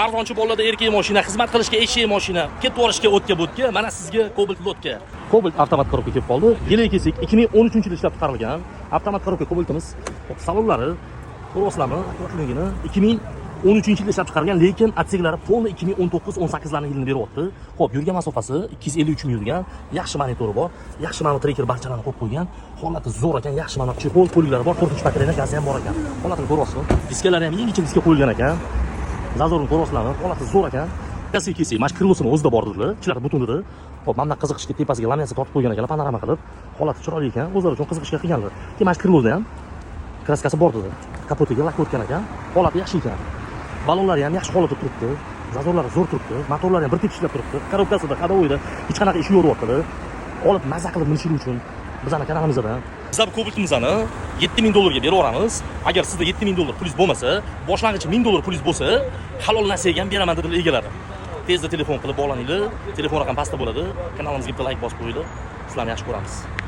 Arzonchi bolalarda erkak mashina, xizmat qilishga eshak mashina, ketib borishga o'tga bo'tga, mana sizga Cobalt лодка. Cobalt avtomat коробка kelib qoldi. Yili kelsak, 2013-yilda ishlab chiqarilgan avtomat коробка Cobaltimiz. Hop, salonlari ko'ryapsizlarmi? Akkuratligini 2013-yilda ishlab chiqarilgan, lekin отсек lari полный 2019-18larning yilini beryapti. Xo'p, yurgan masofasi 253 ming yurgan. Yaxshi monitori bor. Yaxshi mana treker barchalarni qo'yib qo'ygan. Holati zo'r ekan, yaxshi mana чехол, poliklari bor, to'rtinchi поколение gazi ham bor ekan. Holatini ko'ryapsizmi? Diskalari ham yangicha diska qo'yilgan ekan. Зазор ini ko'ryapsizlarmi? Holati zo'r ekan. Gazga kelsak, mana shu крыло sini o'zida bor dedilar. Ichilari butun dedi. Xo'p, mana bunaqa qiziqishga tepasiga laminatsiya tortib qo'ygan ekanlar, panorama qilib. Holati chiroyli ekan. O'zlari uchun qiziqishga qilganlar. Keyin mana shu крыло da ham краска si bor dedi. Kapotiga lak o'tgan ekan. Holati yaxshi ekan. Ballonlari ham yaxshi holatda turibdi. Зазор lari zo'r turibdi. Motorlari ham bir tekis ishlab turibdi. Коробка sida, ходовой da hech qanaqa ish yo'q deyaptilar. Olib maza qilib minishlik uchun bizani kanalimizda bizlar bu Cobaltimizni 7000 dollarga berib yuboramiz. Agar sizda 7000 dollar pulingiz bo'lmasa, boshlang'ich 1000 dollar pulingiz bo'lsa, halol narsaga ham beraman dedilar egalari. Tezda telefon qilib bog'laninglar. Telefon raqami pastda bo'ladi. Kanalimizga bitta layk bosib qo'yinglar. Sizlarni yaxshi ko'ramiz.